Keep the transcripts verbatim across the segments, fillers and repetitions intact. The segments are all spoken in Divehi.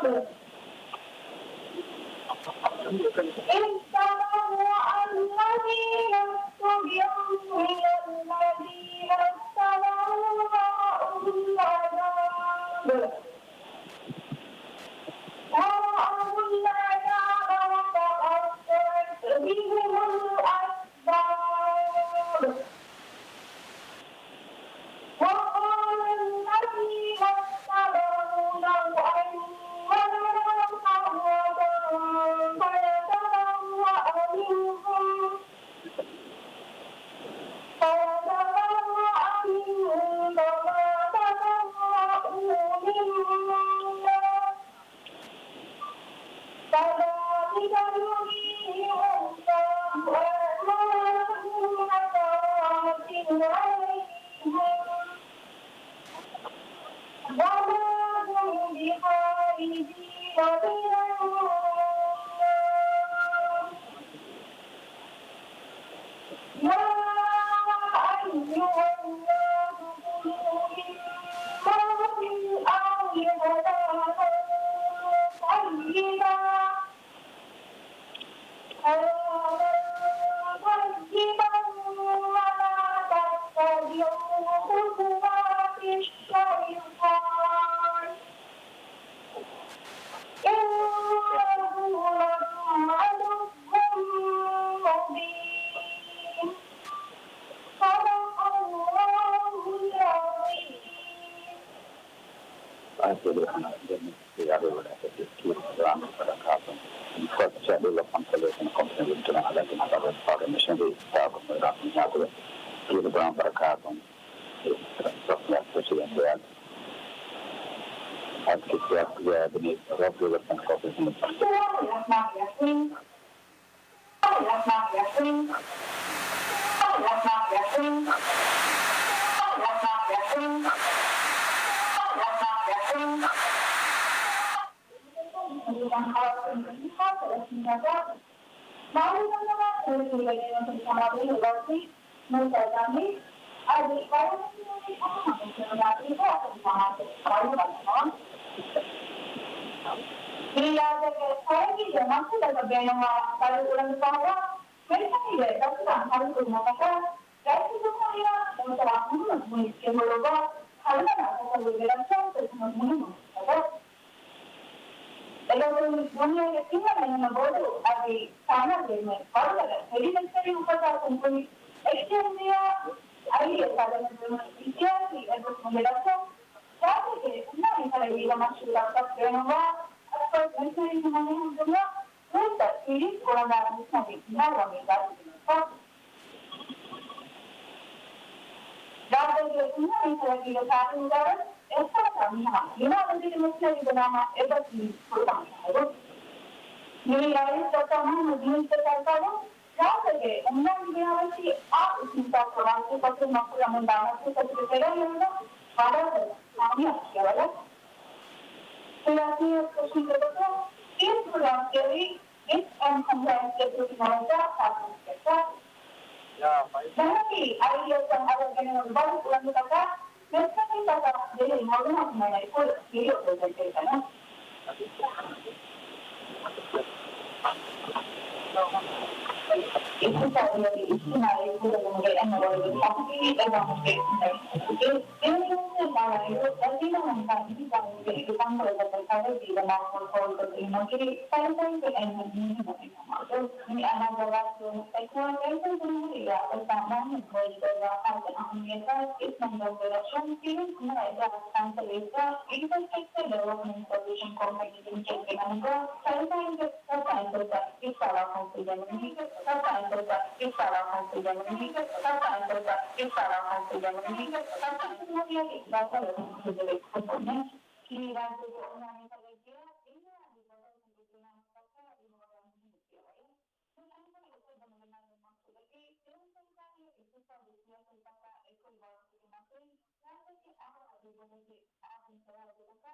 إذ تبرأ الذين اتبعوا من الذين اتبعوا ورأوا العذاب ورأوا العذاب وتقطعت بهم الأسباب. وقال الذين اتبعوا لو أن لنا كرة فنتبرأ منهم، فنتبرأ منهم كما تبرأوا منا، كذلك يريهم الله أعمالهم حسرات عليهم وما هم بخارجين من النار. يا أيها الناس كلوا مما في الأرض حلالا طيبا، حلالا طيبا ولا تتبعوا خطوات الشيطان، إنه لكم عدو مبين. صدق الله العظيم. އަދި އަޅުގަނޑު ދެން އެ އަޑުއިވުން އެކައްޗެއް ކީރިތި ބަރާން ބަރަކާތުން ފަސް އަޑު ލަފަންކޮށްލެވި ކޮންފަރެންސް ވެއްޖެ އަޅަގަނޑު ހަބަރު ފާގަ މިޝަންރީ ތާކު މިރާ މިހާތުގެ ކީރިތި ބަރާން ބަރަކާތުން އެ ސަފްޔާ ސެޝިޔަން ދެއަލް އަދި ކިސްޔާ ދިނީ ރޯފި ލަފަން ކޮންފަރެންސް މި ރާއްޖޭގެ ތަރައްގީގެ މަޤްޞަދަކަށް ބޭނުންވާ ބައި އުޅަނދުފަހުގަ މެޑިކަލްގެ ދަތުރަށް ހަރުކުރުމަށްޓަކާ ރައީސުލްޖުމްހޫރިއްޔާ ޑޮކްޓަރ މުޙައްމަދު މުއިއްޒު ގެންގުޅުއްވާ ހަރުދަނާ ތަސައްވުރުގެ ރައްކާތެރިކަމަށް މުހިންމު ގޮތުގަ، އެގޮތުން ދުނިޔޭގެ ތިންވަނަ އެންމެ ބޮޑު އަދި ސާމާގެ އެންމެ ވަރުގަދަ ޓެލިމެޑިސަން އުފައްދާ ކުންފުނި އެޗްއެމްޑީއާ އައިއެސް އާ ދެމެދުވެމުން އިސްތިހާދީ އެއްބަސްވުމުގެ ރައްކަން ރާއްޖޭގެ އުންނާނީ ތަރައްގީގަ މަޝްޣޫލަކަށް ބޭނުންވާ އަސްފަލްޓް މެޝިނަރީ ހިމަންނައިން ދުނިޔެ ނޫންތަ ސީޑީސް ކުރަންދާ މިޝަނަރީ މިހާރު ވަނީ ގާތުގެ މައްސަލަ. ރާއްޖޭގެ އުންނާނީ ތަރައްގީގެ ތާރީހުގައި އެއްފަހަރަކާ މިހާ މިނާ ނުދިރި މެޝިނަރީގެ ނަމަ އެއްބަސްވީ ފުރަތަމަ ފަހަރު. މިއީ ރައީސް ޑޮކްޓަރ މުޙައްމަދު މުއިއްޒުގެ ސަރުކާރުން ރާއްޖޭގެ އުންނާނީ ބިނާވެއްޖެ އާ އިސްތިންސާފު ރާއްޖެ ފަތުރުމަށް ކުރަމުންދާ މަސައްކަތުގެ ތެރެއިން އެޅުނު ވަރަށް ކާމިޔާބު ފިޔަވަޅެއް. ސިޔާސީ އޮޕޮޒިޝަންގެ ގޮތުން ޕީސްފުލް އަން ސްކޭރީ މިސް އެންޑް ކޮމްޕްލަޔަންސްގެ ޑިއުޓީ ނަވައްޖާ ފާސް މަސްކެއްޓާ. ޖަހަނީ އައިއެސްއަށް އަރައް ގެނެވުނު ބަލި އުޅަނދުތަކާ މެސްކަނީތަކާ ބެހޭ މަގުމަތު މަނައިފުޅު ވީޑިއޯ ޕްރެޒެންޓޭޝަނެއް. އިޤްތިޞާދީ އަދި އިޖްތިމާޢީ ކުރެވުމުގެ އެންމެ ބޮޑު ބަހަކީ އެ ބަހުގެ އެ ބިލިއަންތައް ބާރައިރު ވަޒީރުން ވަންތާ މިނިސްޓަރުންގެ އެ ކަންކޮޅުތަކަށް ތަވައްޖޫދިނުމަށް ކުރިކޮޅުތަކުގެ މަގުގައި ސަރުކާރުގެ އެންމެ މުހިންމު އެކަމަކު. މި އަދާގަ ވާސިލުން އެކުވާ ރައީސުލްޖުމްހޫރިއްޔާ ޑޮކްޓަރ މުޙައްމަދު މުއިއްޒު ދެއްވާ ޚާއްސަ އަހައްމިއްޔަތާ އިސްމަންދޫ ފޮޑަކްޝަން ކިރިން ކުންފުނި އެއްދާސް ފަންސަވީސްގަ އިންފްރާސްޓްރަކްޗަރ ޑިވެލޮޕްމަންޓް ސޮލިއުޝަން ކޮމްޕެނީ ލިމިޓެޑްގެ ނަމުގަ ސަރުކާރުގެ ސައްތައިން ފުރަތަމަ އިފްތިތާޙް ކޮށްފިއްޔާ ވަނީ، ސައްތައިން ފުރަތަމަ އިފްތިތާޙް ކޮށްފިއްޔާ ވަނީ، ސައްތައިން ފުރަތަމަ އިފްތިތާޙް ކޮށްފިއްޔާ ވަނީ، ސައްތައިން ފުރަތަމަ މި ރާއްޖޭގެ އުންނާނީ ތަރައްގީއަށް އިންފްރާސްޓްރަކްޗަރ ޑިވެލޮޕްމަންޓްގެ ގުނަ ސަރުކާރަށް ދިނުމުގަ މުހިންމު ފިޔަވަޅެއް. މި ކަންކަން އެކުއްދަމުގެ މައިން މަޤްޞަދަކީ ދިވެހި ސަރުކާރުގެ އިޤްތިޞާދީ ސިޔާސަތުތަކާ އެކުވެރިވާކަމުގެ މައްޗަށް ރާއްޖޭގެ އަހަރު އަދި ބޮޑެތި އާއްމު ސަރަހައްދުތަކާ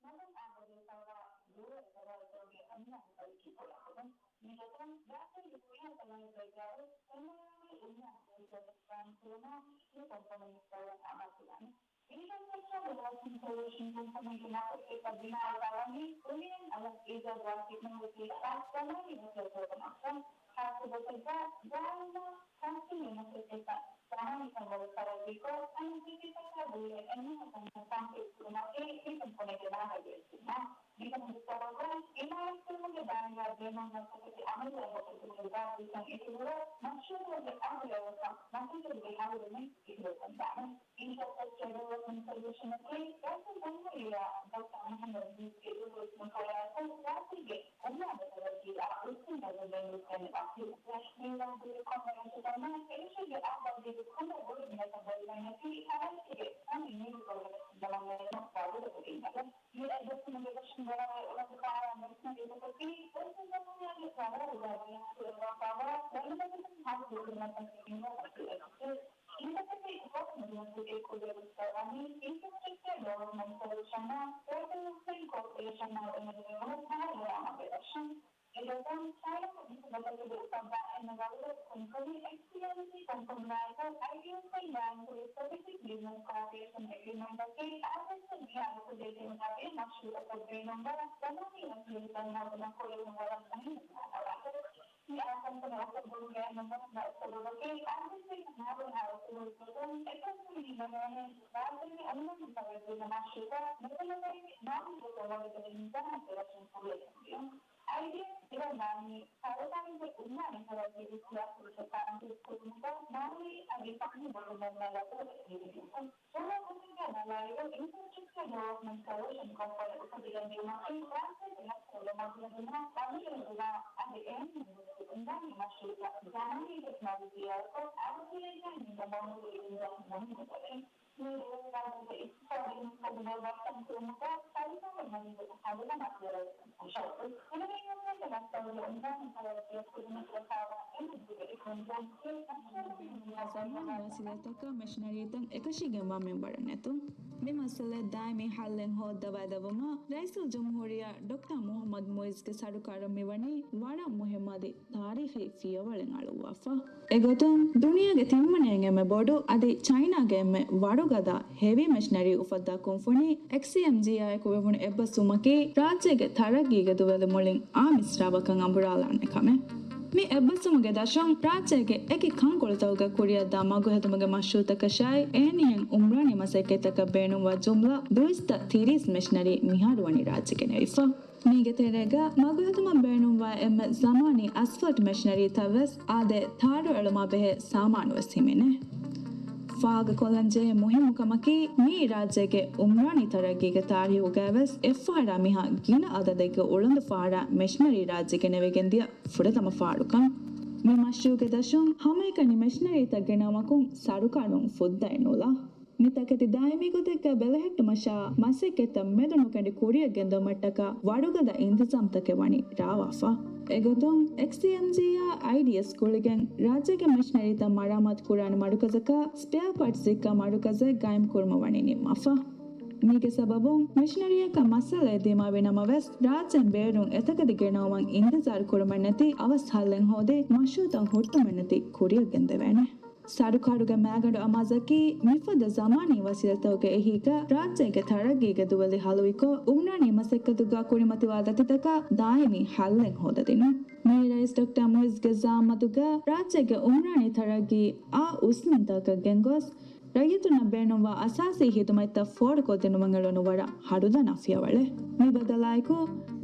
ނަގަން އާ ބޮޑު ސަރަހައްދު ދޫރު ސަރަހައްދުގެ އަމިއްލަ މުތަލައްކީ ކުރާކަމުން މިގޮތުން ރާއްޖޭގެ ކުރިއަށް ތައްޔާރުކޮށްގެން އެންއާއާރުގެ އިންނާ ސަރުކާރުން ކުރުމަށް މި ކޮންފަރެންސް ކޮޅުން އަމާޒުކުރާނެ. އިންފްރާސްޓްރަކްޗަރ ސޮލިއުޝަން ކަމްޕަނީގެ ނަފަސްގެ ބިނާއަށް ވަނީ ކުރިއަށް އަލަށް އީޖާދުވާ ޓެކްނޮލޮޖީއަކާ ޒަމާނީ ވަސީލަތުތަކުން އައްސަން. ޚާއްޞަ ގޮތެއްގަ ގާއިމާ ކަންކުރުމުގެ މަސައްކަތްތައް ޒަމާނީ ކަންބޮޑުވެ ތަރައްގީކޮށް، އަންހެންކަމަށްޓަކާ ގުޅޭ އެންމެހާ ތަންތަން ކުރުމަކީ މިކަންކުރުމުގެ މާހައްލުވެސް ވީމާ. މިކަމުގެ ސަބަބުން އިމާރާތްކުރުމުގެ ބައިގާ ބޭނުންވާ ފަކަތި އަމަލު އެބަ ކުރުމުގެ ގާތްގޮތުން އިތުރުވެ، މަޝްރޫޢުތަކުގެ އަގު އެޅުމަށް މަސައްކަތުގެ ހަރުދުން އިތުރުކޮށްދާނެ. އިންފްރާސްޓްރަކްޗަރ ޑިވެލޮޕްމަންޓް ސޮލިއުޝަނަކީ ރައީސުލްޖުމްހޫރިއްޔާ ޑޮކްޓަރ މުޙައްމަދު މުޢިއްޒުގެ ދުރުހުލުން ފަޅާއެކު ރާއްޖޭގެ އުމްރާނީ ތަރައްގީއާ އުސްތުންތަކުން ބޭނުންވެސް ދެންނެވި އަސްލު މީހުން ކޮންމެ ރަށަކަށް އެރަށުގެ އަހުލާގީ ކުޑަ ގުޅުންތަކަށް ބޮޑުވަންޏަކީ އަރައިގެ ތަން ނީރުކޮޅުގެ ދަމަންވެރިކަން ވަރުގަދަ ކުރީމަ. މި އެއްބަސްވުމުގެ ދަށުން ދަރާއި އުޅަނދު ކުރާ މެޝިނަރީތަކަކީ ރައީސުލްޖުމްހޫރިއްޔާގެ ޤަރާރުގަ ބަޔާންކުރައްވާފައިވާ ވަރުގަދަ ހަރުދުން ކުރުމަކަށް ހިންގާ އަސްލު އެއްޗެއް. މިތަކެތި ހޯދުމުގެ މަސައްކަތް ކުރިއަށް ގޮސްފައިވަނީ އިންފްރާސްޓްރަކްޗަރ ޑިވެލޮޕްމަންޓް ސޮލިއުޝަނާ ގްރޭޓަރ ވެސްޓަރން ކޯޕަރޭޝަނާ އެމެދު މިވަނީ މަހަށް ވަރަށް އަމަލު ވެރިކަން. އެގޮތުން ޗައިނާގެ މި ބަދަލުގެ އުފައްދާ އެންމެ ވަރުގަދަ ކުންފުނި އެކްސީ އެމްސީ ކަންކަމުގައި އައިޑީއެސްއިން ބަޔާންކުރި ސްޓްރެޓެޖިކް ބިޒްނަސް ކޯޕަރޭޝަން އެގްރިމެންޓަކީ އާދެއްސަ މިއަދު ކުދިން ދިނުމަށް މަޝްރޫޢުތަކަށް ބޭނުންވާ ޒަމާނީ ވަސީލަތްތައް ހޯދުމަށް ކުރެވުނު ވަރަށް މުހިންމު ބައްދަލުވުމެއް. މި އާ ކަންކަމަށް އުފައްދުމުގެ އެންމެ މުހިންމު ސަބަބަކީ އާދެއްސަ މާބަހާ އުސޫލު ގޮތުން އެކަންކުރުމުގެ މައިން ރާއްޖޭގެ އަޅުގަނޑު ތަރައްގީގެ މަޝްރޫޢުތައް ނުކުމެވޭ ނާމުގެ ގޮތުން ވަރުގަދަ ނިޒާމެއްގެ ވަށިން ކުރިއަށް ގެންދިޔުން. އައިޑީއެސް ދިވެހި ސަރުކާރުގެ އުމްރާނީ ތަރައްގީގެ ސިޔާސަތުގެ ތާނަތު ކުރުމުގަ މާލީ އަދި ފަންނީ ބޮޑުމެންނާ ލަދުވެ ދިޔުން. ސުވާލުތަކުގެ ނަލާއިރު އިންފްރާސްޓްރަކްޗަރ ޑިވެލޮޕްމަންޓް ސޮލިއުޝަން ކަމްޕަނީ އުފެދިގެންދިޔުމަކީ ރާއްޖޭގެ ހަތަރު މަގުމަތިން ވަޒީރުންނާ އަދި އެހެން މީހުންގެ އުންދާނީ މަޝްރޫޢުތައް ޒަމާނީ ޓެކްނޮލޮޖީއާއެކު އަދުކުރެވިގެން މި މައުމޫލު އިންދާ މުހިންމު ކަމެއް. މި ރައީސް ރާއްޖޭގެ އިޤްތިޞާދީ މަޤްޞަދުގެ ވައްކަން ކުރުމުގަ ސަރުކާރުން މަންޒިލު ހަރުދަނާ ފިޔަވަޅު ކުރި ޝަރުޠު. މި ރައީސް ރާއްޖޭގެ ރައްކައުގެ އުންދާނީ ތަރައްގީއަށް ޚިދުމަތްކުރައްވާ އެންޖީއޯ އެކުން ޖަމްއިއްޔާ ޒަމާނީ ވަސީލަތްތަކާ މެޝިނަރީތައް އެކަށީގެންވާ މިންވަރަށް ނެތުން. މި މައްސަލައަށް ދާއިމީ ހައްލެއް ހޯއްދަވާދެއްވުމަށް ރައީސުލްޖުމްހޫރިއްޔާ ޑޮކްޓަރ މުޙައްމަދު މުޢިއްޒުގެ ސަރުކާރަށް މިވަނީ ވަރަށް މުހިއްމު އަދި ތާރީޚީ ފިޔަވަޅެއް އަޅުއްވާފަ. އެގޮތުން ދުނިޔޭގެ ތިންވަނައިން އެންމެ ބޮޑު އަދި ޗައިނާގެ އެންމެ ވަރުގަދަ ހެވީ މެޝިނަރީ އުފައްދާ ކުންފުނީ އެކްސީއެމްޖީއާއެކު ވެވުނު އެއްބަސްވުމަކީ ރާއްޖޭގެ ތަރައްގީގެ ދުވެލި މުޅިން އާ މިސްރާބަކަށް އަނބުރާލާނެ ކަމެއް. މި އެއްބަސްވުމުގެ ދަށުން ރާއްޖޭގެ އެކި ކަންކޮޅުތަކުގަ ކުރިއަށްދާ މަގުހެދުމުގެ މަޝްރޫޢުތަކަށާއި އެހެނިހެން އުމްރާނީ މަސައްކަތްތަކަށް ބޭނުންވާ ޖުމްލަ ދުއިސައްތަ ތިރީސް މެޝިނަރީ މިހާރު ވަނީ ރާއްޖެ ގެނެވިފަ. މީގެ ތެރޭގަ މަގުހެދުމަށް ބޭނުންވާ އެންމެ ޒަމާނީ އަސްފަލްޓް މެޝިނަރީތައް ވެސް އާދެ، ތާރު އެޅުމާ ބެހޭ ސާމާނު ވެސް ހިމެނޭ. ފާހަގަކޮށްލަން ޖެހޭ މުހިއްމު ކަމަކީ، މިއީ ރާއްޖޭގެ އުމްރާނީ ތަރައްގީގެ ތާރީހުގައި ވެސް އެއްފަހަރާ މިހާ ގިނަ އަދަދެއްގެ އުޅަނދު ފަހަރާ މެޝިނަރީ ރާއްޖެ ގެނެވިގެން ދިޔަ ފުރަތަމަ ފަހަރުކަން. މި މަޝްރޫޢުގެ ދަށުން ހަމައެކަނި މެޝިނަރީތައް ގެނައުމަކުން ސަރުކާރުން ފުއްދައެއް ނުލާ. މި ތަކެތި ދާއިމީ ގޮތެއްގަ ބެލެހެއްޓުމަށާ، މަސައްކަތްތައް މެދު ނުކެނޑި ކުރިއަށް ގެންދަވުމަށްޓަކާ ވަރުގަދަ އިންތިޒާމްތަކެއް ވަނީ ރާވާފަ. އެގޮތުން، އެކްސީއެމްޖީއާ އައިޑީއެސް ގުޅިގެން ރާއްޖޭގެ މެޝިނަރީތައް މަރާމާތު ކުރާނެ މަރުކަޒަކާ ސްޕެއާ ޕާޓްސް ވިއްކާ މަރުކަޒެއް ގާއިމް ކުރުމަށް ވަނީ ނިންމާފަ. މީގެ ސަބަބުން، މެޝިނަރީއަކަށް މައްސަލައެއް ދިމާވި ނަމަވެސް، ރާއްޖޭން ބޭރުން އެތަކެތި ގެނައުމަށް އިންތިޒާރު ކުރުމެއް ނެތި، އަވަސް ހައްލެއް ހޯދި، މަޝްރޫޢުތައް ހުއްޓުމެއް ނެތި ކުރިއަށް ގެންދެވޭނެ. ސަރުކާރުގެ މައިގަނޑު އަމާޒަކީ، މިފަދަ ޒަމާނީ ވަސީލަތްތަކުގެ އެހީގަ ރާއްޖޭގެ ތަރައްގީގެ ދުވެލި ހަލުވިކޮށް، އުމްރާނީ މަސައްކަތުގަ ކުރިމަތިވާ ދަތިތަކަށް ދާއިމީ ހައްލެއް ހޯދަދިނުން. މިއީ ރައީސް ޑޮކްޓަރ މުޢިއްޒުގެ ޒަޢާމަތުގަ ރާއްޖޭގެ އުމްރާނީ ތަރައްގީ އާ އުސްނިންތަކަށް ގެންގޮސް، ރައްޔިތުންނަށް ބޭނުންވާ އަސާސީ ހިދުމަތްތައް ފޯރުކޮށްދިނުމަށް އެޅުނު ވަރަށް ހަރުދަނާ ފިޔަވަޅެއް. މި ބަދަލާއެކު،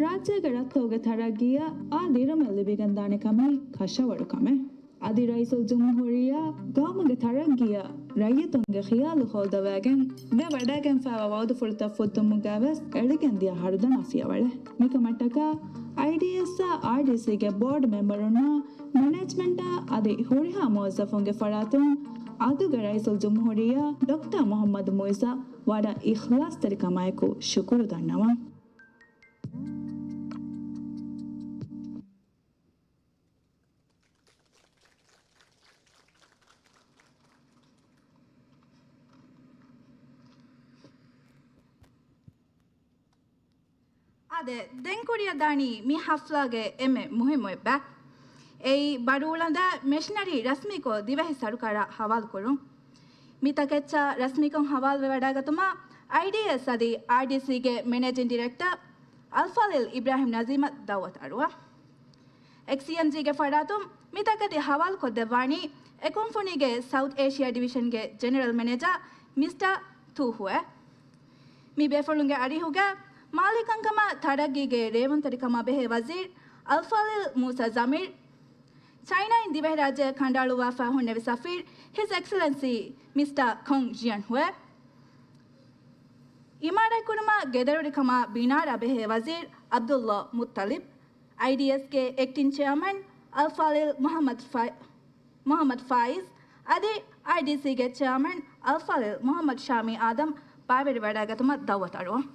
ރާއްޖޭގެ ރަށްތަކުގެ ތަރައްގީއަށް އާ ދިރުމެއް ލިބިގެންދާނެ ކަމީ ކަށަވަރު ކަމެއް. އަދި ރައީސުލްޖުމްހޫރިއްޔާ ގައުމުގެ ތަރައްގީއަށް ރައްޔިތުންގެ ޚިޔާލު ހޯއްދަވައިގެން ވެވަޑައިގެންފައިވާ ވައުދުފުޅުތައް ފުއްދުމުގައި ވެސް އެޅިގެންދިޔަ ހަރުދަނާ ފިޔަވަޅެއް. މިކަމަށްޓަކާ އައިޑީއެސްއާ އާރްޑީސީގެ ބޯޑް މެމްބަރުންނާ މެނޭޖްމަންޓާ އަދި ހުރިހާ މުވައްޒަފުންގެ ފަރާތުން އަދުގެ ރައީސުލްޖުމްހޫރިއްޔާ ޑޮކްޓަރ މުޙައްމަދު މުޢިއްޒަށް ވަރަށް އިޚްލާޞްތެރިކަމާއެކު ޝުކުރު ދަންނަވަން. އާދެ، ދެން ކުރިއަށް ދާނީ މި ހަފްލާގެ އެންމެ މުހިއްމު އެއްބަ. އެއީ، ބަރޫޅަނދާ މެޝިނަރީ ރަސްމީކޮށް ދިވެހި ސަރުކާރަށް ހަވާލުކުރުން. މި ތަކެއްޗާ ރަސްމީކޮށް ހަވާލުވެވަޑައިގަތުމަށް އައިޑީއެސް އަދި އާރްޑީސީގެ މެނޭޖިން ޑިރެކްޓަރ އަލްފާޟިލް އިބްރާހިމް ނަޒީމަށް ދައުވަތު އަރުވާ. އެކްސީއެމްޖީގެ ފަރާތުން މިތަކެތި ހަވާލުކޮށްދެއްވާނީ އެކުންފުނީގެ ސައުތް އޭޝިއާ ޑިވިޝަންގެ ޖެނެރަލް މެނޭޖަރ މިސްޓަރ ތޫ ހުއެ. މި ބޭފުޅުންގެ އަރިހުގަ މާލެކަންކަމާ ތަރައްގީގެ ރޭވުންތެރިކަމާ ބެހޭ ވަޒީރު އަލްފާޟިލް މޫސާ ޒަމީރު، ޗައިނާއިން ދިވެހިރާއްޖެ ކަނޑައަޅުއްވާފަ ހުންނެވި ސަފީރު ހިސް އެކްސެލެންސީ މިސްޓަރ ކޮން ޖިޔަން ހުއެ، އިމާރާތްކުރުމާ ގެދަރުވެރިކަމާ ބިނާރާ ބެހޭ ވަޒީރު ޢަބްދުﷲ މުއްޠަލިބު، އައިޑީއެސްގެ އެކްޓިން ޗެއާމަން އަލްފާޟިލް މުޙައްމަދު ފައި-، މުޙައްމަދު ފާއިޒް އަދި އާރްޑީސީގެ ޗެއާމަން އަލްފާޟިލް މުޙައްމަދު ޝާމީ އާދަމް ބައިވެރިވެވަޑައިގަތުމަށް ދައުވަތު އަރުވަން.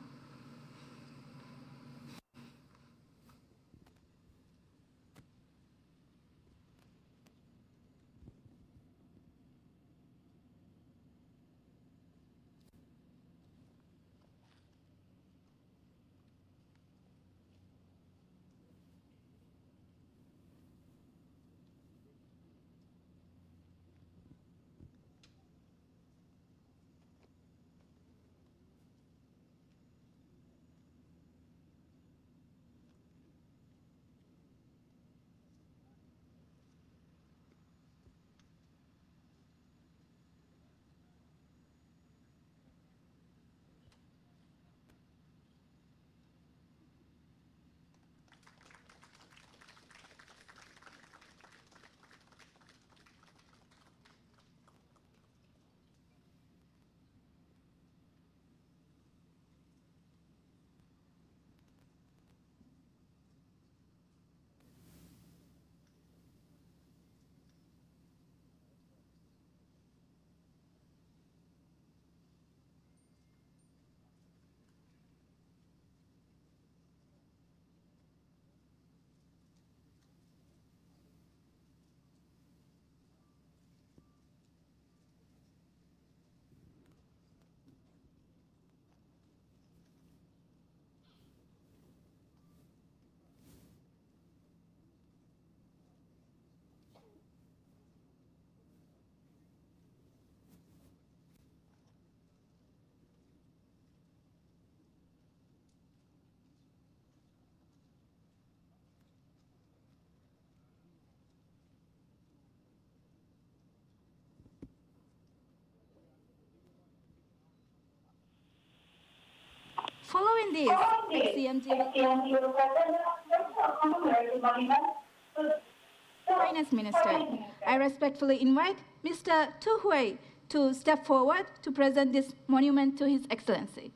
Following this, X C M G Finance Minister, I respectfully invite Mister Tu Huei to step forward to present this monument to His Excellency.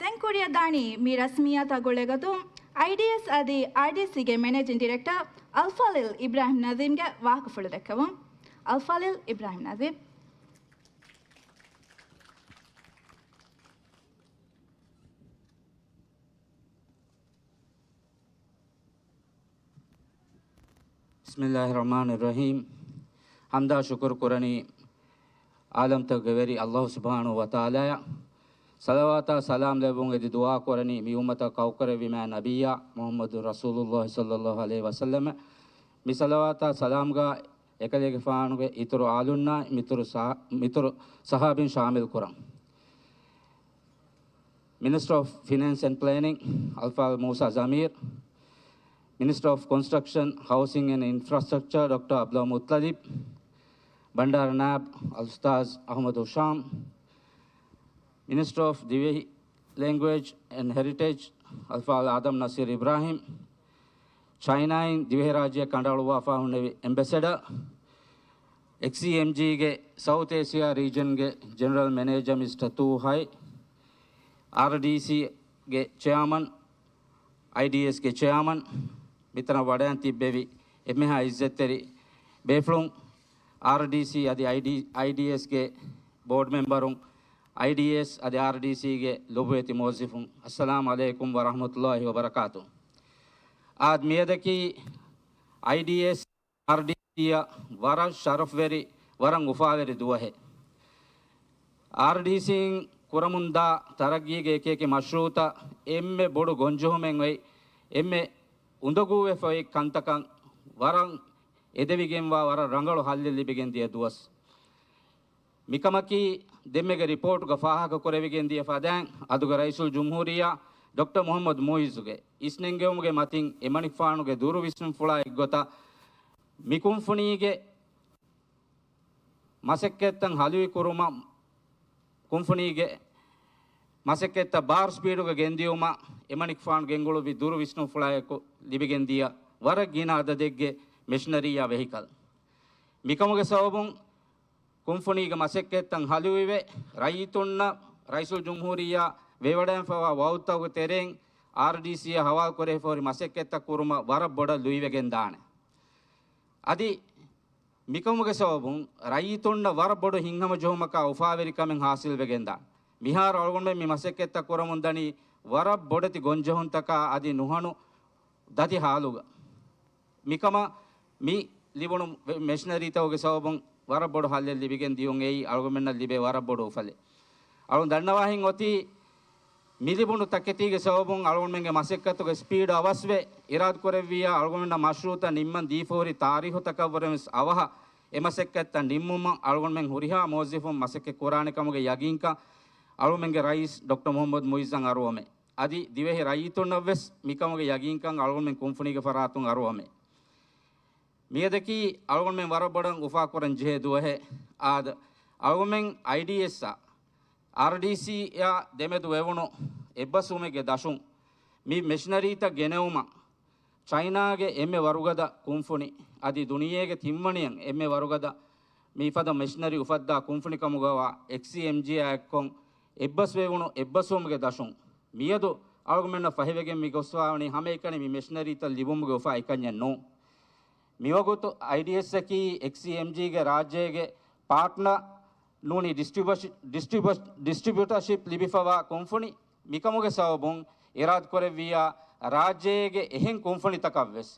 ދެން ކުރިއަށް ދާނީ މި ރަސްމިއްޔާތާ ގުޅޭގޮތުން އައިޑީއެސް އަދި އާރްޑީސީގެ މެނޭޖިން ޑިރެކްޓަރ އަލްފާޟިލް އިބްރާހިމް ނަޒީމްގެ ވާހަކަފުޅު ދެއްކެވުން. އަލްފާޟިލް އިބްރާހިމް ނަޒީމް. ބިސްމިއްލާހި ރަޙްމާނި ރަޙީމް. ޙަމްދާ ޝުކުރު ކުރަނީ ޢާލަމްތަކުގެ ވެރި ﷲ ސުބްޙާނަހޫ ވަތަޢާލާއަށް. ޞަލަވާތާ ސަލާމް ލެއްވުން އެދި ދުޢާ ކުރަނީ މި އުއްމަތަށް ކައުކުރެއްވި މާތް ނަބިއްޔާ މުޙައްމަދު ރަސޫލުﷲ ޞައްލަﷲ ޢަލައިހި ވަސައްލަމަށް. މި ޞަލަވާތާ ސަލާމްގަ އެކަލޭގެފާނުގެ އިތުރު އާލުންނާ މިތުރު ޞަ-، މިތުރު ޞަޙާބީން ޝާމިލް ކުރަން. މިނިސްޓަރ އޮފް ފިނޭންސް އެންޑް ޕްލޭނިން، އަލްފާޟިލް މޫސާ ޒަމީރު، މިނިސްޓަރ އޮފް ކޮންސްޓްރަކްޝަން، ހައުސިން އެންޑް އިންފްރާސްޓްރަކްޗަރ، ޑޮކްޓަރ އަބްދުލް މުއްޠަލިބް، ބަންޑާރަ ނާއިބް އަލްއުސްތާޛް އަޙްމަދު ހިޝާމް، މިނިސްޓަރ އޮފް ދިވެހި ލެންގުއޭޖް އެންޑް ހެރިޓޭޖް، އަލްފާޟިލް އާދަމް ނަސީރު އިބްރާހިމް، ޗައިނާއިން ދިވެހިރާއްޖެއަށް ކަނޑައަޅުއްވާފަ ހުންނެވި އެމްބެސެޑަރ، އެކްސީއެމްޖީގެ ސައުތް އޭޝިއާ ރީޖަންގެ ޖެނެރަލް މެނޭޖަރ މިސްޓަރ ތޫ ހައި، އާރްޑީސީގެ ޗެއާމަން، އައިޑީއެސްގެ ޗެއާމަން، މިތަނަށް ވަޑައިން ތިއްބެވި އެންމެހާ އިއްޒަތްތެރި ބޭފުޅުން، އާރްޑީސީ އަދި އައިޑީ، އައިޑީއެސްގެ ބޯޑް މެމްބަރުން، އައިޑީއެސް އަދި އާރްޑީސީގެ ލޮބުވެތި މުވައްޒަފުން، އައްސަލާމު ޢަލައިކުމް ވަރަޙްމަތުﷲި ވަބަރަކާތު. އާދެ، މިއަދަކީ އައިޑީއެސް އާރްޑީސީއަށް ވަރަށް ޝަރަފްވެރި، ވަރަށް އުފާވެރި ދުވަހެއް. އާރްޑީސީން ކުރަމުންދާ ތަރައްގީގެ އެކިއެކި މަޝްރޫޢުތައް އެންމެ ބޮޑު ގޮންޖެހުމެއް އޮތް، އެންމެ އުނދަގޫވެފައި ކަންތަކަށް ވަރަށް އެދެވިގެންވާ ވަރަށް ރަނގަޅު ހައްލެއް ލިބިގެން ދިޔަ ދުވަސް. މިކަމަކީ، ދެންމެގެ ރިޕޯޓުގަ ފާހަގަކުރެވިގެން ދިޔަ ފަދައިން، އަދުގެ ރައީސުލްޖުމްހޫރިއްޔާ ޑޮކްޓަރ މުޙައްމަދު މުޢިއްޒުގެ އިސްނެންގެވުމުގެ މަތިން އެމަނިކުފާނުގެ ދުރުވިސްނުންފުޅާ އެއްގޮތަށް، މި ކުންފުނީގެ މަސައްކަތްތައް ހަލުވި ކުރުމަށް، ކުންފުނީގެ މަސައްކަތްތައް ބާރު ސްޕީޑުގަ ގެންދިޔުމަށް އެމަނިކުފާނު ގެންގުޅުއްވި ދުރު ވިސްނުންފުޅާއެކު ލިބިގެން ދިޔަ ވަރަށް ގިނަ އަދަދެއްގެ މެޝިނަރީއާ ވެހިކަލް. މިކަމުގެ ސަބަބުން ކުންފުނީގެ މަސައްކަތްތައް ހަލުވިވެ، ރައްޔިތުންނަށް ރައީސުލްޖުމްހޫރިއްޔާ ވެވަޑައިންފަވާ ވަޢުދުތަކުގެ ތެރެއިން އާރްޑީސީއަށް ހަވާލުކުރެވިފަހުރި މަސައްކަތްތައް ކުރުމަށް ވަރަށް ބޮޑަށް ލުއިވެގެން ދާނެ. އަދި މިކަމުގެ ސަބަބުން ރައްޔިތުންނަށް ވަރަށް ބޮޑު ހިތްހަމަޖެހުމަކާ އުފާވެރިކަމެއް ހާސިލްވެގެންދާނެ. މިހާރު އަޅުގަނޑުމެން މި މަސައްކަތްތައް ކުރަމުންދަނީ ވަރަށް ބޮޑެތި ގޮންޖެހުންތަކާ އަދި ނުހަނު ދަތި ހާލުގަ. މިކަމަށް މި ލިބުނު މެ-، މެޝިނަރީތަކުގެ ސަބަބުން ވަރަށް ބޮޑު ހައްލެއް ލިބިގެން ދިޔުން އެއީ އަޅުގަނޑުމެންނަށް ލިބޭ ވަރަށް ބޮޑު އުފަލެއް. އަޅުން ދަންނަވާހެން އޮތީ މި ލިބުނު ތަކެތީގެ ސަބަބުން އަޅުގަނޑުމެންގެ މަސައްކަތުގެ ސްޕީޑް އަވަސްވެ، އިރާދަކުރެއްވިއްޔާ އަޅުގަނޑުމެންނަށް މަޝްރޫޢުތައް ނިންމަން ދީފަހުރި ތާރީހުތަކަށްވުރެން ވެސް އަވަހަށް އެ މަސައްކަތްތައް ނިންމުމަށް އަޅުގަނޑުމެން ހުރިހާ މުވައްޒަފުން މަސައްކަތް ކުރާނެ ކަމުގެ ޔަގީންކަން އަޅުގަނޑުމެންގެ ރައީސް ޑޮކްޓަރ މުޙައްމަދު މުޢިއްޒަށް އަރުވަމޭ. އަދި ދިވެހި ރައްޔިތުންނަށް ވެސް މިކަމުގެ ޔަގީންކަން އަޅުގަނޑުމެން ކުންފުނީގެ ފަރާތުން އަރުވަމޭ. މިއަދަކީ އަޅުގަނޑުމެން ވަރަށް ބޮޑަށް އުފާކުރަން ޖެހޭ ދުވަހެއް. އާދެ، އަޅުގަނޑުމެން އައިޑީއެސްއާ އާރްޑީސީއާ ދެމެދު ވެވުނު އެއްބަސްވުމެއްގެ ދަށުން މި މެޝިނަރީތައް ގެނެވުމަށް ޗައިނާގެ އެންމެ ވަރުގަދަ ކުންފުނި، އަދި ދުނިޔޭގެ ތިންވަނައަށް އެންމެ ވަރުގަދަ މިފަދަ މެޝިނަރީ އުފައްދާ ކުންފުނިކަމުގަވާ އެކްސީއެމްޖީއާ އެއްކޮށް އެއްބަސްވެވުނު އެއްބަސްވުމުގެ ދަށުން މިއަދު އަޅުގަނޑުމެންނަށް ފަހިވެގެން މި ގޮސްފަވާވަނީ ހަމައެކަނި މި މެޝިނަރީތައް ލިބުމުގެ އުފާ އެކަންޏެއް ނޫން. މިވަގުތު އައިޑީއެސްއަކީ އެކްސީއެމްޖީގެ ރާއްޖޭގެ ޕާޓްނަރ ނޫނީ ޑިސްޓްރިބިއު-، ޑިސްޓްރިބިއު-، ޑިސްޓްރިބިއުޓަރޝިޕް ލިބިފަވާ ކުންފުނި. މިކަމުގެ ސަބަބުން އިރާދަކުރެއްވިއްޔާ ރާއްޖޭގެ އެހެން ކުންފުނިތަކަށްވެސް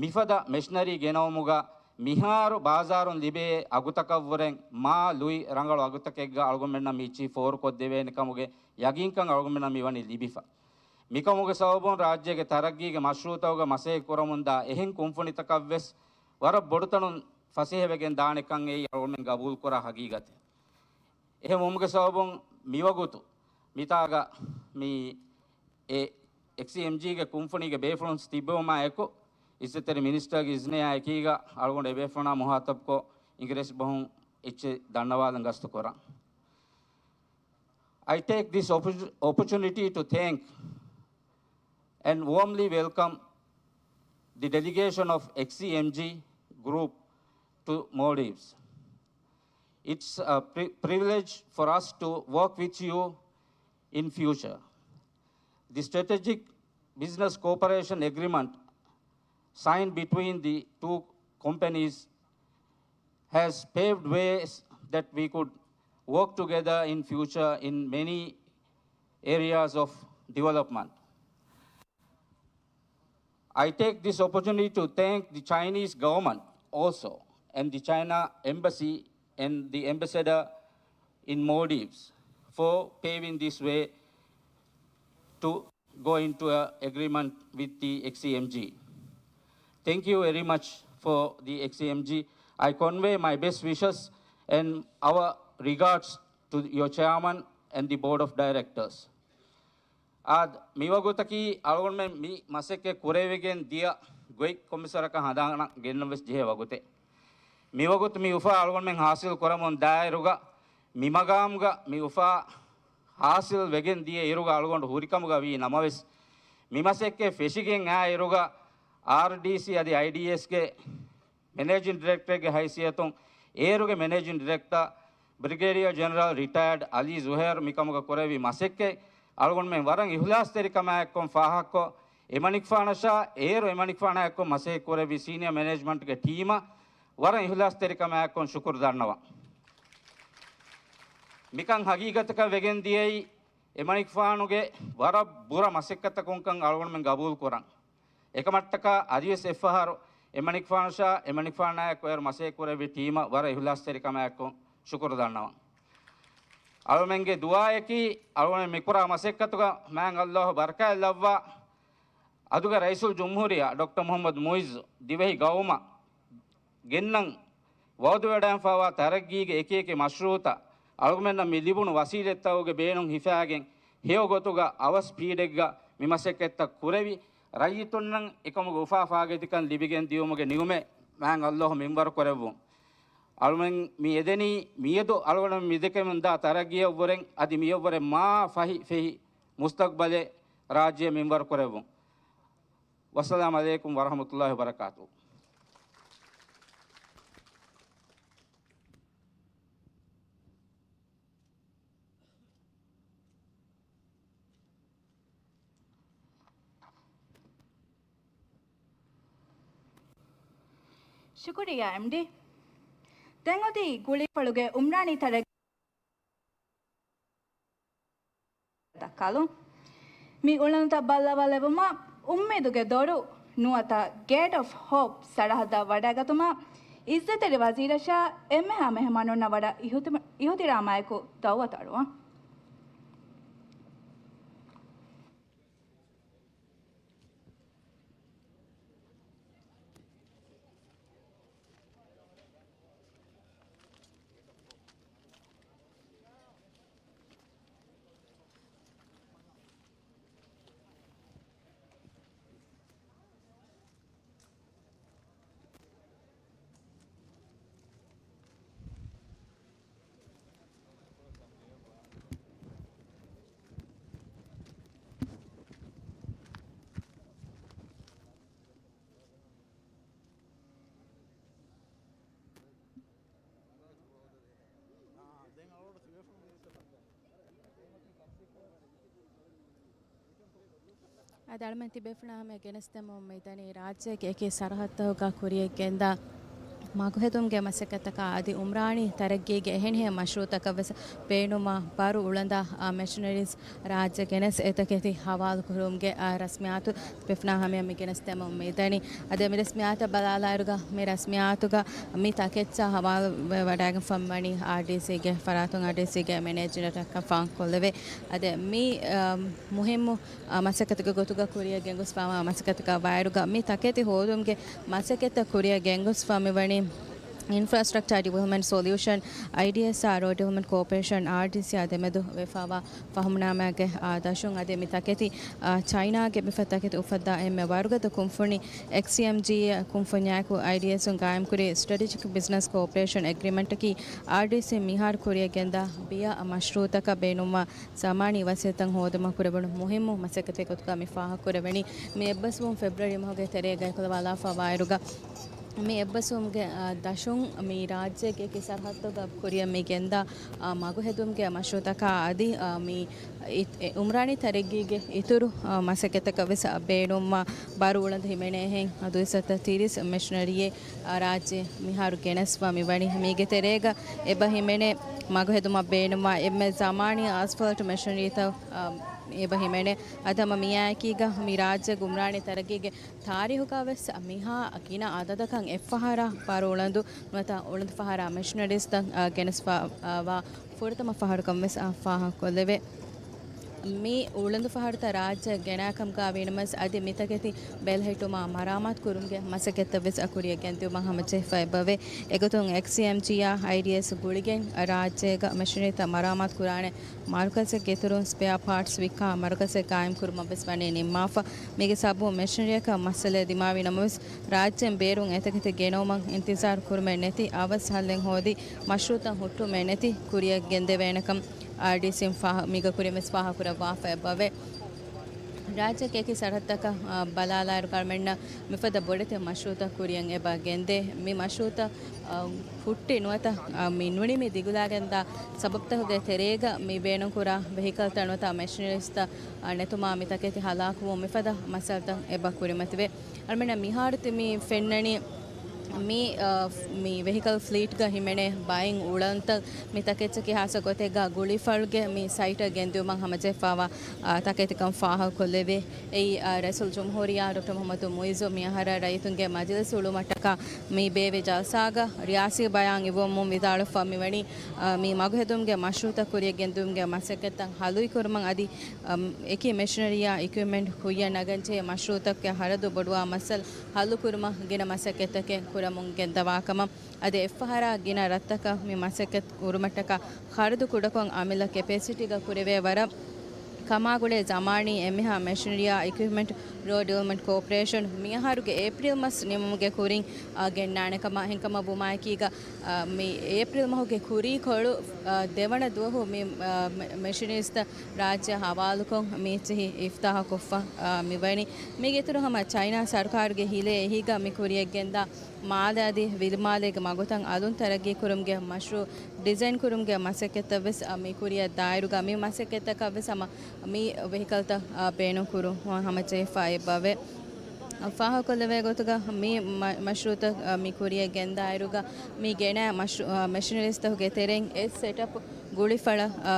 މިފަދަ މެޝިނަރީ ގެނައުމުގަ މިހާރު ބާޒާރުން ލިބޭ އަގުތަކަށްވުރެން މާ ލުއި ރަނގަޅު އަގުތަކެއްގަ އަޅުގަނޑުމެންނަށް މިއިއްޗިހި ފޯރުކޮށްދެވޭނެ ކަމުގެ ޔަގީންކަން އަޅުގަނޑުމެންނަށް މިވަނީ ލިބިފަ. މިކަމުގެ ސަބަބުން ރާއްޖޭގެ ތަރައްގީގެ މަޝްރޫޢުތަކުގަ މަސައްކަތް ކުރަމުންދާ އެހެން ކުންފުނިތަކަށްވެސް ވަރަށް ބޮޑުތަނުން ފަސޭހަވެގެން ދާނެކަން އެއީ އަޅުގަނޑުމެން ގަބޫލުކުރާ ހަގީގަތެއް. އެހެންވުމުގެ ސަބަބުން މިވަގުތު މިތާގަ މި އެ އެކްސީއެމްޖީގެ ކުންފުނީގެ ބޭފުޅުން ތިއްބެވުމާ އެކު، އިއްޒަތްތެރި މިނިސްޓަރގެ އިޒްނެއާ އެކީގަ އަޅުގަނޑު އެބޭފުޅުންނާ މުހާތަބްކޮށް އިނގިރޭސި ބަހުން އެއްޗެއް ދަންނަވާލަން ގަސްތު ކުރަން. I take this oppo-, opportunity to thank and warmly welcome the delegation of X C M G Group to Maldives. It's a pri-, privilege for us to work with you in future. The strategic business cooperation agreement signed between the two companies has paved ways that we could work together in future in many areas of development. I take this opportunity to thank the Chinese government also and the China embassy and the ambassador in Maldives for paving this way to go into an agreement with the X C M G. Thank you very much for the X C M G. I convey my best wishes and our regards to your chairman and the board of directors. އާދެ، މިވަގުތަކީ އަޅުގަނޑުމެން މި މަސައްކަތް ކުރެވިގެން ދިޔަ ގޮތް ކޮންމެސް ވަރަކަށް ހަނދާނަށް ގެންނަން ވެސް ޖެހޭ ވަގުތެއް. މިވަގުތު މި އުފާ އަޅުގަނޑުމެން ހާސިލް ކުރަމުން ދާއިރުގަ، މި މަގާމުގަ މި އުފާ ހާސިލް ވެގެން ދިޔަ އިރުގަ އަޅުގަނޑު ހުރިކަމުގަ ވީ ނަމަވެސް، މި މަސައްކަތް ފެށިގެން އާ އިރުގަ އާރްޑީސީ އަދި އައިޑީއެސްގެ މެނޭޖިން ޑިރެކްޓަރެއްގެ ހައިސިއްޔަތުން އޭރުގެ މެނޭޖިން ޑިރެކްޓަރ ބްރިގޭޑިއަރ ޖެނެރަލް ރިޓަޔަރޑް އަލީ ޒުހޭރް މިކަމުގަ ކުރެއްވި މަސައްކަތް އަޅުގަނޑުމެން ވަރަށް އިހުލާސްތެރިކަމާއެއްކޮށް ފާހަގަކޮށް، އެމަނިކުފާނަށާ އޭރު އެމަނިކުފާނާއެއްކޮށް މަސައްކަތް ކުރެއްވި ސީނިއަ މެނޭޖްމަންޓްގެ ޓީމަށް ވަރަށް އިހުލާސްތެރިކަމާއެއްކޮށް ޝުކުރު ދަންނަވަން. މިކަން ހަގީގަތަކަށް ވެގެން ދިޔައީ އެމަނިކުފާނުގެ ވަރަށް ބުރަ މަސައްކަތަކުންކަން އަޅުގަނޑުމެން ގަބޫލު ކުރަން. އެކަމަށްޓަކާ އަދިވެސް އެއްފަހަރު އެމަނިކުފާނަށާ އެމަނިކުފާނާއެކު އޭރު މަސައްކަތް ކުރެއްވި ޓީމަށް ވަރަށް އިހުލާސްތެރިކަމާއެކު ޝުކުރު ދަންނަވަން. އަޅުމެންގެ ދުޢާއަކީ އަޅުމެން މިކުރާ މަސައްކަތުގަ މާތް ﷲ ބަރަކާތް ލައްވާ، އަދުގެ ރައީސުލް ޖުމްހޫރިއްޔާ ޑޮކްޓަރ މުޙައްމަދު މުޢިއްޒު ދިވެހި ގައުމަށް ގެންނަން ވަޢުދުވެވަޑައިގެންފަވާ ތަރައްގީގެ އެކިއެކި މަޝްރޫޢުތައް އަޅުގަނޑުމެންނަށް މި ލިބުނު ވަސީލަތްތަކުގެ ބޭނުން ހިފާގެން ހެޔޮ ގޮތުގަ އަވަސް ސްޕީޑެއްގަ މި މަސައްކަތްތައް ކުރެވި، ރައްޔިތުންނަށް އެކަމުގެ އުފާ ފާގަތިކަން ލިބިގެން ދިޔުމުގެ ނިޢުމަތް މާތް ﷲ މިންވަރު ކުރެއްވުން. އަޅުމެން މި އެދެނީ މިއަދު އަޅުގަނޑުމެން މި ދެކެމުންދާ ތަރައްގީއަށްވުރެން އަދި މިއަށްވުރެ މާ ފަހި ފެހި މުސްތަޤްބަލެއް ރާއްޖެ މިންވަރު ކުރެއްވުން. ވައްސަލާމް ޢަލައިކުމް ވަރަޙްމަތުﷲ ވަބަރަކާތުހު. ޝުކުރިއްޔާ އެމްޑީ. ދެން އޮތީ ގުޅީފުޅުގެ އުމްރާނީ ތަރައްގީ ދައްކާލުން. މި އުޅަނދުތައް ބައްލަވާލެވުމަށް އުއްމީދުގެ ދޮރު ނުވަތަ ގޭޓް އޮފް ހޯޕް ސަރަހައްދަށް ވަޑައިގަތުމަށް އިއްޒަތްތެރި ވަޒީރަށާ އެންމެހާ މެހެމާނުންނަށް ވަރަށް އިހުތި-، އިހުތިރާމާއެކު ދަޢުވަތު އަޅުވަން. އަދި އަޅުމެން ތިބޭފުޅާ ހަމަޔަށް ގެނެސްދެމުން މިދަނީ ރާއްޖޭގެ އެކި ސަރަހައްދަކުގަ ކުރިޔަށް ގެންދާ މަގުހެދުމުގެ މަސައްކަތަކާ އަދި އުމްރާނީ ތަރައްގީގެ އެހެނިހެން މަޝްރޫޢުތަކަށް ވެސް ބޭނުންވާ ބަރު އުޅަނދާ، އާ، މެޝިނަރީސް ރާއްޖެ ގެނެސް އެތަކެތި ހަވާލު ކުރުމުގެ، އާ، ރަސްމިއްޔާތު ތިބޭފުޅާ ހަމަޔަށް މި ގެނެސްދެމުން މިދަނީ. އަދި މި ރަސްމިއްޔާތަށް ބަލާލާއިރުގަ މި ރަސްމިއްޔާތުގަ މި ތަކެއްޗާ ހަވާލު ވެ-، ވަޑައިގެންފަ ވަނީ އާރްޑީސީގެ ފަރާތުން އާރްޑީސީގެ މެނޭޖިނަރަކަށް ފާހަގަކޮށްލެވޭ. އަދި މި، އާ، މުހިއްމު އާ، މަސައްކަތުގެ ގޮތުގަ ކުރިޔަށް ގެންގޮސްފާވާ މަސައްކަތަކާ ވާއިރުގަ މި ތަކެތި ހޯދުމުގެ މަސައްކަތްތައް ކުރިޔަށް ގެންގޮސްފަ މިވަނީ އިންފްރާސްޓްރަކްޗާ ޑިވެލޮޕްމަންޓް ސޮލިއުޝަން، އައިޑީއެސްއާ ރޯޑް ޑިވެލޮޕްމަންޓް ކޯޕަރޭޝަން، އާރްޑީސީއާ ދެމެދު ވެފާވާ ފަހުމްނާމާގެ، އާ، ދަށުން. އަދި މި ތަކެތި، އާ، ޗައިނާގެ މިފަދަ ތަކެތި އުފައްދާ އެންމެ ވަރުގަދަ ކުންފުނި އެކްސީއެމްޖީ ކުންފުންޏާއެކު އައިޑީއެސުން ގާއިމްކުރި ސްޓްރެޓެޖިކް ބިޒްނަސް ކޯޕަރޭޝަން އެގްރިމެންޓަކީ އާރްޑީސީ މިހާރު ކުރިޔަށް ގެންދާ ބިޔަ މަޝްރޫޢުތަކަށް ބޭނުންވާ ޒަމާނީ ވަސީލަތްތައް ހޯދުމަށް ކުރެވުނު މުހިއްމު މަސައްކަތެއް ގޮތުގަ މި ފާހަގަކުރެވެނީ. މި އެއްބަސްވުން ފެބްރުއަރީ މަހުގެ ތެރޭގަ އެކުލަވާލާފަ ވާއިރުގަ، މި އެއްބަސްވުމުގެ، އާ، ދަށުން މި ރާއްޖޭގެ އެކި ސަރަހައްދުގަ ކުރިޔަށް މި ގެންދާ، އާ، މަގުހެދުމުގެ މަޝްރޫޢުތަކާ އަދި، އާ، މި އި-، އެ، އުމްރާނީ ތަރައްގީގެ އިތުރު، އާ، މަސައްކަތަކަށް ވެސް، އާ، ބޭނުންވާ ބަރު އުޅަނދު ހިމެނޭހެން ދުއިސައްތަ ތިރީސް މެޝިނަރީއެއް، އާ، ރާއްޖެ މިހާރު ގެނެސްފަ މިވަނީ. މީގެ ތެރޭގަ އެބަ ހިމެނޭ މަގުހެދުމަށް ބޭނުންވާ އެންމެ ޒަމާނީ އަސްފަލްޓް މެޝިނަރީތައް، އާ، އެބަ ހިމެނޭ. އަދި ހަމަ މިއާއެކީގަ މި ރާއްޖޭގެ އުމްރާނީ ތަރައްގީގެ ތާރީހުގަ ވެސް މިހާ ގިނަ އަދަދަކަށް އެއްފަހަރާ ބަރު އުޅަނދު ނުވަތަ އުޅަނދުފަހަރާ މެޝިނަރީސްތައް، އާ، ގެނެސްފަ، އާ، ވާ ފުރަތަމަ ފަހަރުކަން ވެސް، އާ، ފާހަގަކޮށްލެވޭ. މި އުޅަނދު ފަހަރުތައް ރާއްޖެ ގެނައިކަމުގަ ވީނަމަވެސް، އަދި މިތަކެތި ބެލެހެއްޓުމާ މަރާމާތު ކުރުމުގެ މަސައްކަތްތައް ވެސް ކުރިއަށް ގެންދިއުމަށް ހަމަޖެހިފަ އެބަވޭ. އެގޮތުން އެކްސީއެމްޖީއާ އައިޑީއެސް ގުޅިގެން ރާއްޖޭގަ މެޝިނަރީތައް މަރާމާތު ކުރާނެ މަރުކަޒެއްގެ އިތުރުން ސްޕެއާ ޕާޓްސް ވިއްކާ މަރުކަޒެއް ގާއިމް ކުރުމަށް ވެސް ވަނީ ނިންމާފަ. މީގެ ސަބަބުން މެޝިނަރީއަކަށް މައްސަލައެއް ދިމާވި ނަމަވެސް، ރާއްޖޭން ބޭރުން އެތަކެތި ގެނައުމަށް އިންތިޒާރު ކުރުމެއް ނެތި، އަވަސް ހައްލެއް ހޯދި، މަޝްރޫއުތައް ހުއްޓުމެއް ނެތި ކުރިއަށް ގެންދެވޭނެކަން އާރްޑީސީން ފާހަ-، މީގަ ކުރިން ވެސް ފާހަގަކުރައްވާފަ އެބަވޭ. ރާއްޖޭގެ އެކި ސަރަހައްދަކަށް، އާ، ބަލާލާއިރު ގަރަމެންނަށް މިފަދަ ބޮޑެތި މަޝްރޫއުތައް ކުރިއަށް އެބަ ގެންދޭ. މި މަޝްރޫއުތައް، އާ، ހުއްޓި ނުވަތަ، އާ، މި ނުނިމި ދިގުލާގެންދާ ސަބަބުތަކުގެ ތެރޭގަ މި ބޭނުންކުރާ ވެހިކަލްތައް ނުވަތަ މެޝިނަރީސްތައް، އާ، ނެތުމާ މި ތަކެތި ހަލާކުވުން މިފަދަ މައްސަލަތައް އެބަ ކުރިމަތިވޭ. އަޅުމެންނަށް މިހާރު ތި-، މި ފެންނަނީ މި، އާ، މި ވެހިކަލް ފްލީޓްގަ ހިމެނޭ ބައެއް އުޅަނދުތައް މި ތަކެއްޗަކީ ހާއްސަ ގޮތެއްގަ ގުޅިފަޅުގެ މި ސައިޓަށް ގެންދިއުމަށް ހަމަޖެހިފައިވާ، އާ، ތަކެތިކަން ފާހަގަކޮށްލެވޭ. އެއީ، އާ، ރައީސުލްޖުމްހޫރިއްޔާ ޑޮކްޓަރ މުޙައްމަދު މުޢިއްޒު މިއަހަރަށް ރައްޔިތުންގެ މަޖިލިސް އުޅުމަށްޓަކާ މި ބޭއްވި ޖަލްސާގަ ރިޔާސީ ބަޔާން އިއްވަމުން ވިދާޅުވެފަ މިވަނީ، އާ، މި މަގުހެދުމުގެ މަޝްރޫއުތައް ކުރިއަށް ގެންދިއުމުގެ މަސައްކަތްތައް ހަލުއިކުރުމަށް އަދި، އަ، އެކި މެޝިނަރީއާ އިކްއިޕްމަންޓް ކުއްޔަށް ނަގަންޖެހޭ މަޝްރޫއުތަކުގެ ހަރަދު ބޮޑުވާ މައްސަލަ ހައްލުކުރުމަށް ގިނަ މަސައްކަތްތަކެއް ކުރަމުން ގެންދަވާކަމަށް. އަދި އެއްފަހަރާ ގިނަ ރަށްތަކަށް މި މަސައްކަތް ކުރުމަށްޓަކާ ޚަރަދު ކުޑަކޮށް އަމިއްލަ ކެޕޭސިޓީގަ ކުރެވޭ ވަރަށް ކަމާގުޅޭ ޒަމާނީ އެންމެހާ މެޝިނަރީއާ އިކްއިޕްމަންޓް ރޯޑް ޑިވެލޮޕްމަންޓް ކޯޕަރޭޝަން މިއަހަރުގެ އޭޕްރީލް މަސް ނިމުމުގެ ކުރިން، އާ، ގެންނާނެ ކަމަށް. އެހެންކަމަށް ވުމާއެކީގަ، އާ، މި އޭޕްރީލް މަހުގެ ކުރީކޮޅު، އާ، ދެވަނަ ދުވަހު މި، އާ، މެ-، މެޝިނަރީސްތައް ރާއްޖެ ހަވާލުކޮށް މި އެއްޗިހި އިފްތާހުކޮށްފަ، އާ، މިވަނީ. މީގެ އިތުރު ހަމަ ޗައިނާ ސަރުކާރުގެ ހިލޭ އެހީގަ މި ކުރިއަށްގެންދާ މާލެ އަދި ވިލިމާލޭގެ މަގުތައް އަލުން ތަރައްގީކުރުމުގެ މަޝްރޫއު ޑިޒައިންކުރުމުގެ މަސައްކަތްތައް ވެސް، އަ، މި ކުރިއަށް ދާއިރުގަ މި މަސައްކަތްތަކަށް ވެސް ހަމަ މި ވެހިކަލްތައް، އަ، ބޭނުންކުރުން ހަމަޖެހިފަ އެބަވޭ. އަ، ފާހަގަކޮށްލެވޭ ގޮތުގަ މި މަ-، މަޝްރޫއުތައް، އަ، މި ކުރިއަށް ގެންދާއިރުގަ މި ގެނައި މަޝްރޫ-، އަ، މެޝިނަރީސްތަކުގެ ތެރެއިން އެއް ސެޓަޕް ގުޅިފަޅަށް، އަ،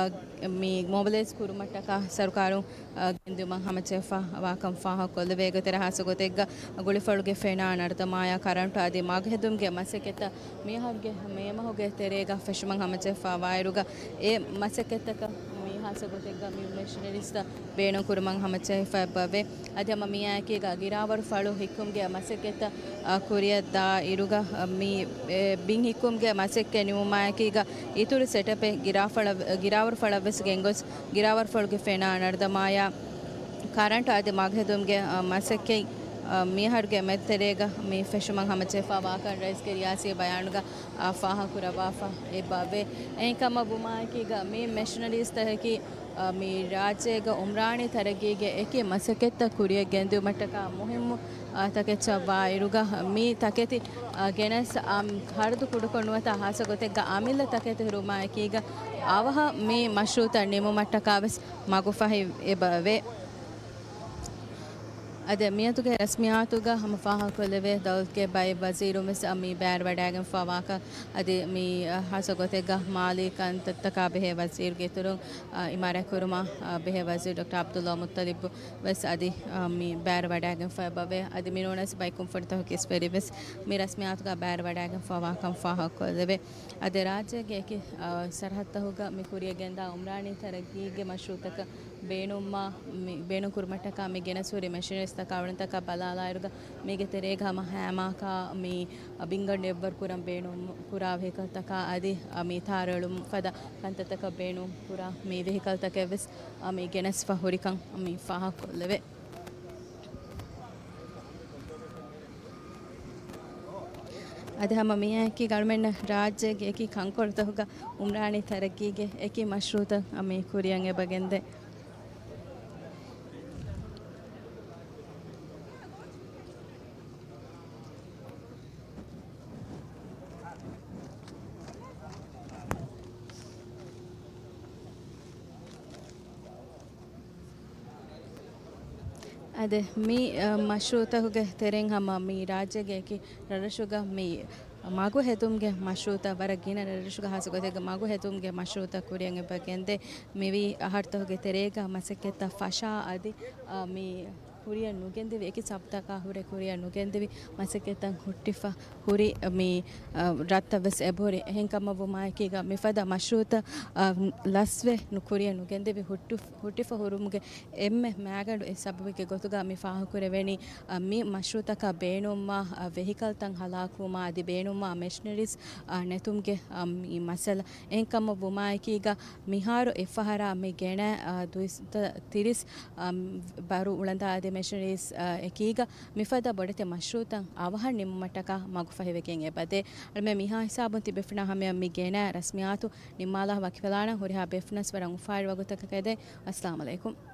މި މޮބިލައިޒް ކުރުމަށްޓަކާ ސަރުކާރުން، އަ، ގެންދިއުމަށް ހަމަޖެހިފަ ވާކަން ފާހަގަކޮށްލެވޭ. ގޮތެރެ ހާއްސަ ގޮތެއްގަ ގުޅިފަޅުގެ ފެނާ ނަރުދަމާޔާ ކަރަންޓު އަދި މަގުހެދުމުގެ މަސައްކަތްތައް މިއަހަރުގެ މޭ މަހުގެ ތެރޭގަ ފެށުމަށް ހަމަޖެހިފަ ވާއިރުގަ އެ މަސައްކަތްތަކަށް މި ހާއްސަ ގޮތެއްގަ މި މެޝިނަރީސްތައް ބޭނުންކުރުމަށް ހަމަޖެހިފަ އެބަވޭ. އަދި ހަމަ މިއާއެކީގަ ގިރާވަރު ފަޅު ހިއްކުމުގެ މަސައްކަތްތައް، އަ، ކުރިއަށް ދާ އިރުގަ، އަ، މި، އެ، ބިން ހިއްކުމުގެ މަސައްކަތް ނިމުމާއެކީގަ އިތުރު ސެޓަޕެއް ގިރާފަޅަށް، ގިރާވަރު ފަޅަށް ވެސް ގެންގޮސް، ގިރާވަރު ފަޅުގެ ފެނާ ނަރުދަމާޔާ ކަރަންޓު އަދި މަގުހެދުމުގެ، އަ، މަސައްކަތް، އަ، މިއަހަރުގެ މޭ ތެރޭގަ މި ފެށުމަށް ހަމަޖެހިފަ ވާކަން ރައީސްގެ ރިޔާސީ ބަޔާނުގަ، އަ، ފާހަގަކުރައްވާފަ އެބަވޭ. އެހެންކަމަށް ވުމާއެކީގަ މި މެޝިނަރީސްތަކަކީ، އަ، މި ރާއްޖޭގަ އުމްރާނީ ތަރައްގީގެ އެކި މަސައްކަތްތައް ކުރިއަށް ގެންދިއުމަށްޓަކާ މުހިއްމު، އަ، ތަކެއްޗަށް ވާ އިރުގަ މި ތަކެތި، އަ، ގެނެސް، އަ، ހަރަދު ކުޑަކޮށް ނުވަތަ ހާއްސަ ގޮތެއްގަ އަމިއްލަ ތަކެތި ހުރުމާއެކީގަ އަވަހަށް މި މަޝްރޫއުތައް ނިމުމަށްޓަކާ ވެސް މަގުފަހި އެބަވޭ. އަދި މިއަދުގެ ރަސްމިއްޔާތުގަ ހަމަ ފާހަގަކޮށްލެވޭ، ދައުލަތުގެ ބައެއް ވަޒީރުން ވެސް މި ބައިވެރިވަޑައިގެންފަ ވާކަން އަދި މި ހާއްސަ ގޮތެއްގަ މާލީ ކަންތައްތަކާ ބެހޭ ވަޒީރުގެ އިތުރުން، އިމާރާތް ކުރުމާ ބެހޭ ވަޒީރު ޑޮކްޓަރ ޢަބްދުﷲ މުއްޠަލިބު ވެސް އަދި، އަ، މި ބައިވެރިވަޑައިގެންފަ އެބަވޭ. އަދި މިނޫނަސް ބައެއް ކުންފުނިތަކުގެ އިސްވެރިން ވެސް މި ރަސްމިއްޔާތުގަ ބައިވެރިވަޑައިގެންފަ ވާކަން ފާހަގަކޮށްލެވޭ. އަދި ރާއްޖޭގެ އެކި، އަ، ސަރަހައްދަށް ހުރި މި ކުރިއަށް ގެންދާ އުމްރާނީ ތަރައްގީގެ މަޝްރޫއުތަކަށް ބޭނުންވާ، މި ބޭނުންކުރުމަށްޓަކާ މި ގެނެސް ހުރި މެޝިނަރީސްތަކާ އުޅަނދުތަކާ ބަލާލާއިރުގަ މީގެ ތެރޭގަ ހަމަ ހަމައެކަނި މި ބިންގަނޑު އެއްވަރު ކުރަން ބޭނުން ކުރާ ވެހިކަލްތަކާ އަދި މި ތާރުއެޅުމަށް ފަދަ ކަންތައްތަކަށް ބޭނުން ކުރާ މި ވެހިކަލްތަކެއް ވެސް މި ގެނެސްފަ ހުރިކަން މި ފާހަގަކޮށްލެވޭ. އަދި ހަމަ މިއާއެކީ އަޅުމެންނަށް ރާއްޖޭގެ އެކި ކަންކޮޅުތަކުގަ އުމްރާނީ ތަރައްގީގެ އެކި މަޝްރޫއުތައް މި ކުރިއަށް އެބަ ގެންދޭ. އަދި މި، އަ، މަޝްރޫއުތަކުގެ ތެރެއިން ހަމަ މި ރާއްޖޭގެ އެކި ރަށްރަށުގަ މި މަގު ހެދުމުގެ މަޝްރޫއުތައް ވަރަށް ގިނަ ރަށްރަށުގަ ހާއްސަ ގޮތެއްގަ މަގު ހެދުމުގެ މަޝްރޫއުތައް ކުރިއަށް އެބަ ގެންދޭ. މިވީ އަހަރުތަކުގެ ތެރޭގަ މަސައްކަތްތައް ފަށާ އަދި، އަ، މި ކުރިއަށް ނުގެންދެވި، އެކި ސަބަބުތަކާ ހުރެ ކުރިއަށް ނުގެންދެވި މަސައްކަތްތައް ހުއްޓިފަ ހުރި މި، އަ، ރަށްތައް ވެސް އެބަހުރި. އެހެންކަމަށްވުމާއެކީގަ މިފަދަ މަޝްރޫއުތައް، އަ، ލަސްވެ ނު-، ކުރިއަށް ނުގެންދެވި ހުއްޓު-، ހުއްޓިފަ ހުރުމުގެ އެންމެ މައިގަނޑު އެއް ސަބަބެއްގެ ގޮތުގަ މި ފާހަގަކުރެވެނީ، އަ، މި މަޝްރޫއުތަކަށް ބޭނުންވާ، އަ، ވެހިކަލްތައް ހަލާކުވުމާ އަދި ބޭނުންވާ މެޝިނަރީސް، އަ، ނެތުމުގެ، އަ، މި މައްސަލަ. އެހެންކަމަށް ވުމާއެކީގަ މިހާރު އެއްފަހަރާ މި ގެނައި، އަ، ދުއިސައްތަ ތިރީސް، އަ، ބަރު އުޅަނދާ އަދި މެޝިނަރީސް، އަ، އެކީގަ މިފަދަ ބޮޑެތި މަޝްރޫއުތައް އަވަހަށް ނިމުމަށްޓަކާ މަގުފަހިވެގެން އެބަދޭ. އަޅުމެން މިހާ ހިސާބުން ތިބެފިނާ ހަމަޔަށް މި ގެނައި ރަސްމިއްޔާތު ނިންމާލާ ވަކިވެލާނަން. ހުރިހާ ބޭފުޅުންނަސް ވަރަށް އުފާވެރި ވަގުތަކަކަށް އެދެން. އައްސަލާމު ޢަލައިކުމް.